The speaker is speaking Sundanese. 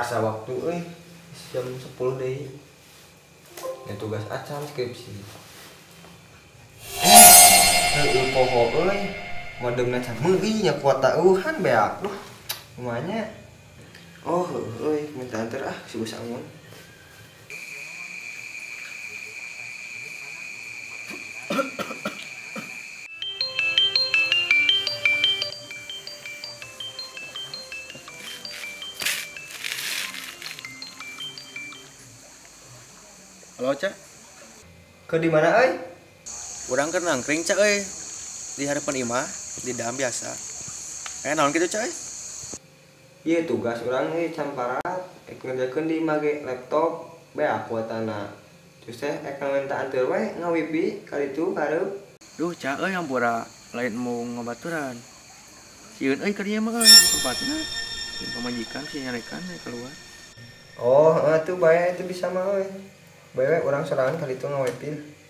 Karasa waktu euy. Jam 10 deui. Ya tugas acan skripsi. Heueuh poho euy. Modemna can meuli nya kuota eueuhan beak. Duh, kumanya. Oh, heueuh euy, minta anter ah si Bos Angun. Halo, Cak. Ke di mana euy? Urang keur nangkring, Cak euy. Di harapan imah, di dalam biasa. Naon kitu, Cak euy? Ieu tugas urang euy can parat, ek ngerjakeun di imah ge laptop beak kuotana. Terus teh ek minta anteur we ngawipi ka ditu kareup. Duh, Cak euy hampura lain mau ngabaturan. Sieun euy ka dieu mah euy, tempatna. Pamajikan si nyarekan we keluar. Oh, heeh tuh bae itu bisa mah euy. Bae we urang sorangan ka ditu ngawipi.